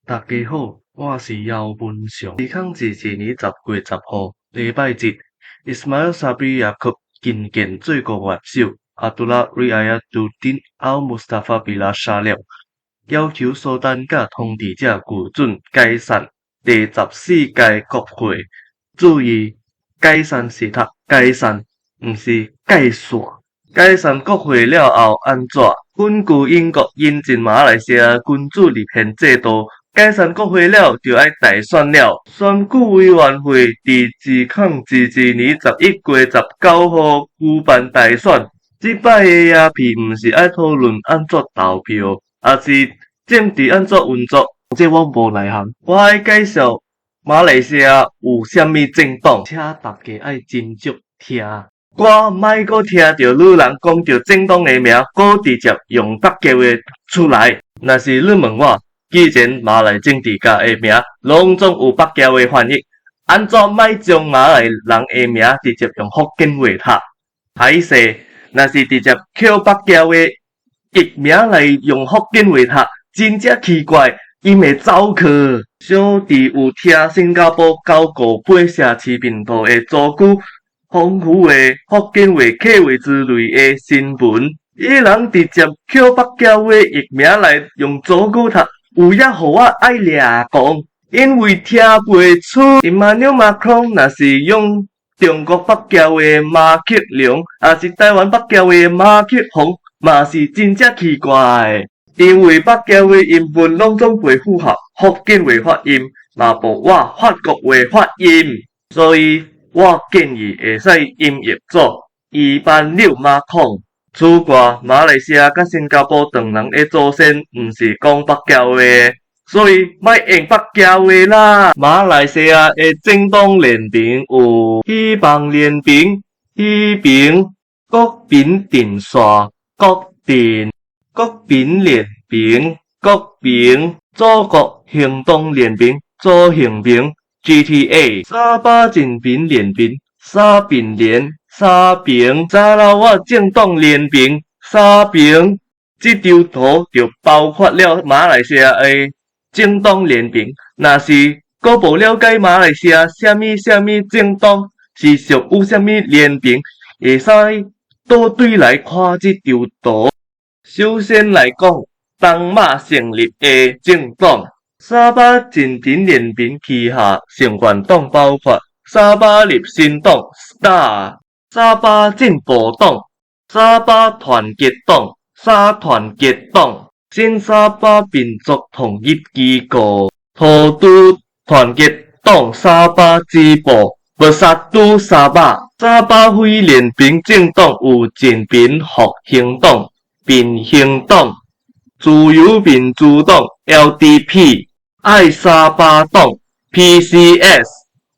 大家好，我是姚文祥。2022年10月10號，禮拜日，伊斯邁爾·沙比亞克覲見最高元首阿都拉·瑞埃亞杜丁·奧穆斯塔法·比拉沙了，要求蘇丹佮統治者拒准解散第14屆國會。注意，解散是讀解散，毋是解散。解散國會了後按怎？根據英國引進馬來西亞君主立憲制度，解散國會了就愛大選了。選舉委員會佇2022年11月19號舉辦大選。這擺的鴉片毋是愛討論按怎投票，抑是政治按怎運作，這我無內行。我愛介紹馬來西亞有啥物政黨，請大家愛斟酌聽。我莫閣聽著女人講著政黨的名，閣直接用北京話出來。若是你問我，既然馬來政治家的名攏總有北京話翻譯，按怎莫將馬來人的名直接用福建話讀？歹勢，若是直接抾北京話譯名來用福建話讀，真正奇怪，𪜶會走去。小弟有聽新加坡九五八城市頻道的組織豐富的福建話、客話之類的新聞，伊人直接抾北京話譯名來用祖語讀，有影予我愛掠狂，因為聽袂出。Emmanuel Macron 若是用中國北京話馬克龍，抑是台灣北京話馬克宏，嘛是真正奇怪。因為北京話音韻攏總袂符合福建話發音，嘛無我法國話發音，所以我建議會使音譯做伊班紐馬孔。此外，馬來西亞佮新加坡唐人的祖先毋是講北京話，所以莫用北京話啦。馬來西亞的政黨聯盟有希望聯盟、希盟、國民陣線、國陣、國民聯盟、國盟、祖國行動聯盟、祖行盟、GTA、沙巴人民聯盟、沙民聯、沙盟、沙撈越政黨聯盟、沙盟。這張圖就包括了馬來西亞的政黨聯盟。若是閣無了解馬來西亞啥物啥物政黨是屬於啥物聯盟，會使倒轉來看這張圖。首先來講，東馬成立的政黨，沙巴人民聯盟旗下成員黨包括沙巴立新黨（STAR）、沙巴進步黨、沙巴團結黨、沙團結黨、新沙巴民族統一機構、土著團結黨沙巴支部、Bersatu 沙巴。沙巴非聯盟政黨有人民復興黨、民興黨、自由民主黨（LDP）、愛沙巴黨（PCS）、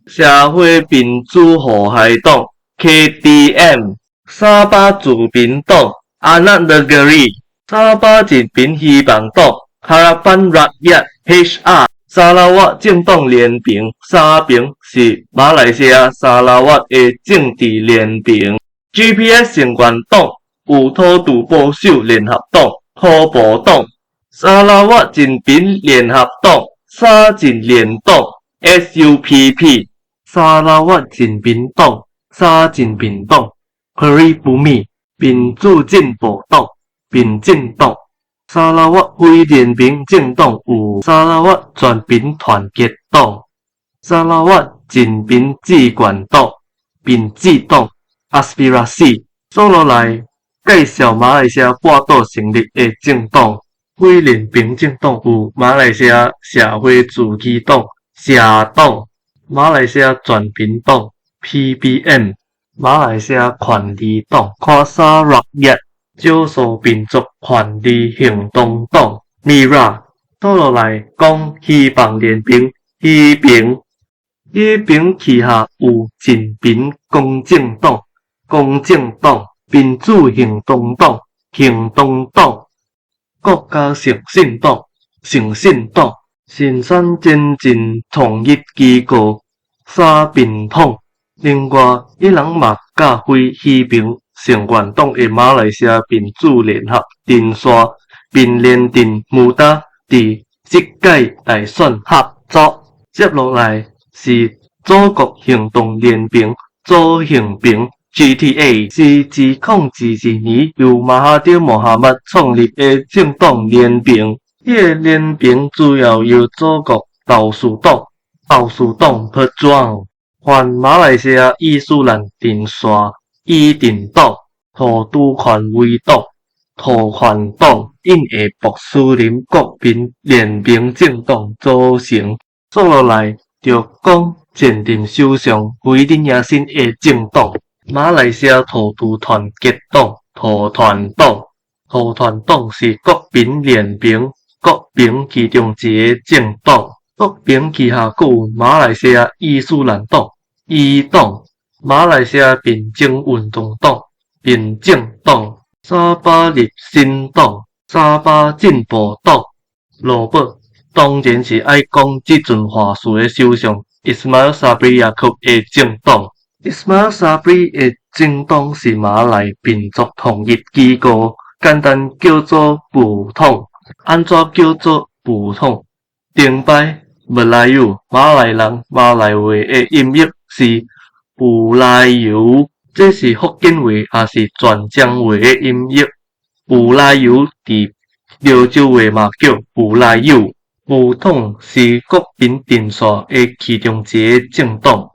社會民主和諧黨（KDM）、沙巴自民黨（Anak Negeri）、沙巴人民希望黨（Harapan Rakyat HR）。沙撈越政黨聯盟沙盟是馬來西亞沙撈越的政治聯盟。GPS 成員黨有土著保守聯合黨、土保黨、沙撈越人民聯合黨、沙人聯黨（SUPP）、沙撈越人民黨、沙人民黨、Pribumi 民主進步黨、民進黨。沙撈越非聯盟政黨有沙撈越全民團結黨、沙撈越人民志願黨、民志黨、Aspirasi。煞落來介紹馬來西亞半島成立的政黨，非聯盟政黨有馬來西亞社會自治黨、社黨、馬來西亞全民黨（PBM）、馬來西亞權利黨（Kuasa Rakyat）、少數民族權利行動黨（MIRA）。倒落來講希望聯盟，希盟，希盟旗下有人民公正黨、公正黨、民主行動黨、行動黨、國家誠信黨、誠信黨、新山前進統一機構、沙民統。另外，伊人嘛佮非希盟成員黨的馬來西亞民主聯合陣線民聯陣 MUDA，佇這屆大選合作。接落來是祖國行動聯盟祖行盟 GTA，是2022年由馬哈丁莫哈默創立的政黨聯盟。這个聯盟主要由祖國鬥士黨、鬥士黨 Pejuang、泛馬來西亞伊斯蘭陣線伊陣黨、土著權威黨、土權黨、印裔穆斯林國民聯盟政黨組成。煞落來就講前任首相慕尤丁亞辛的政黨——馬來西亞土著團結黨、土團黨。土團黨是國民聯盟國盟其中一个政黨。國盟旗下閣有馬來西亞伊斯蘭黨、伊黨、馬來西亞民政運動黨、民政黨、沙巴立新黨、沙巴進步黨。落尾當然是愛講這陣話事的首相伊斯邁爾·沙布里亞克的政黨。伊斯邁爾·沙布里的政黨是馬來民族統一機構，簡單叫做巫統。按怎叫做巫統？頂擺 Melayu 馬來人馬來話的音譯是巫來由，這是福建話抑是泉漳話的音譯。巫來由佇潮州話嘛叫巫來由。巫統是國民陣線的其中一个政黨。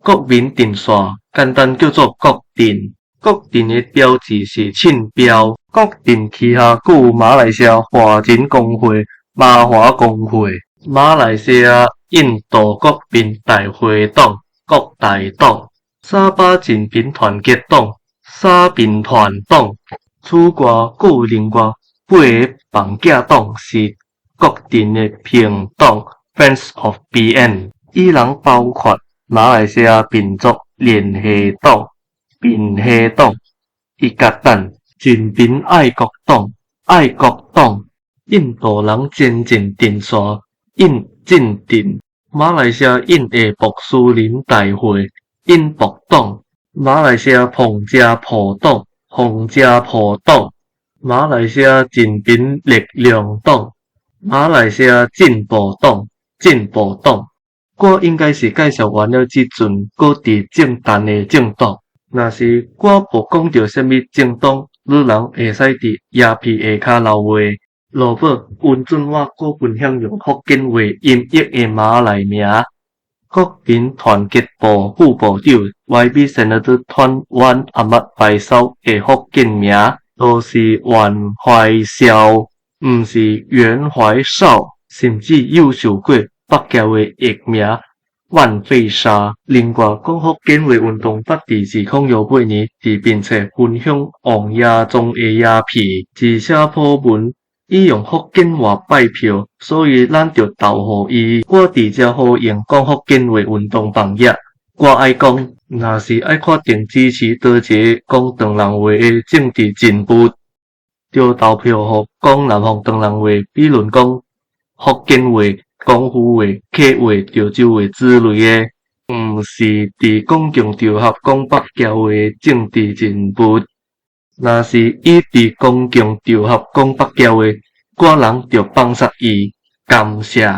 國民陣線簡單叫做國陣。國陣的標誌是凊標。國陣旗下閣有馬來西亞華人公會、馬華公會、馬來西亞印度國民大會黨、國大黨、沙巴人民團結黨、沙民團黨。此外，閣有另外八个房囝黨是國陣的朋黨（Friends of BN），伊人包括馬來西亞民族聯繫黨、民協黨、伊加丹、人民愛國黨、愛國黨、印度人前進陣線、印進陣、馬來西亞印裔穆斯林大會、印穆黨、馬來西亞彭家婆黨、彭家婆黨、馬來西亞人民力量黨、馬來西亞進步黨、進步黨。我應該是介紹完了這陣閣佇政壇的政黨。若是我無講著啥物政黨，汝人會使佇頁皮下跤留話。落尾，允准我閣分享用福建話音譯的馬來名。國民團結部副部長 YB Senator 團 Wan Ahmad Fayhsal 的福建名，就是袁懷紹，毋是袁懷少，甚至有受過北僑話譯名萬費沙。另外，講福建話運動捌佇2018年佇面冊分享王爺莊的影片，而且 po 文伊用福建話拜票，所以咱著投予伊。我佇遮呼應講福建話運動網頁，我愛講，若是愛確定支持佗一个講唐人話的政治人物，著投票予講南方唐人話，比論講福建話、廣府話、客話、潮州話之類的，毋是佇公共場合講北僑話的政治人物。若是伊佇公共場合講北僑話，我人著放殺伊。感謝。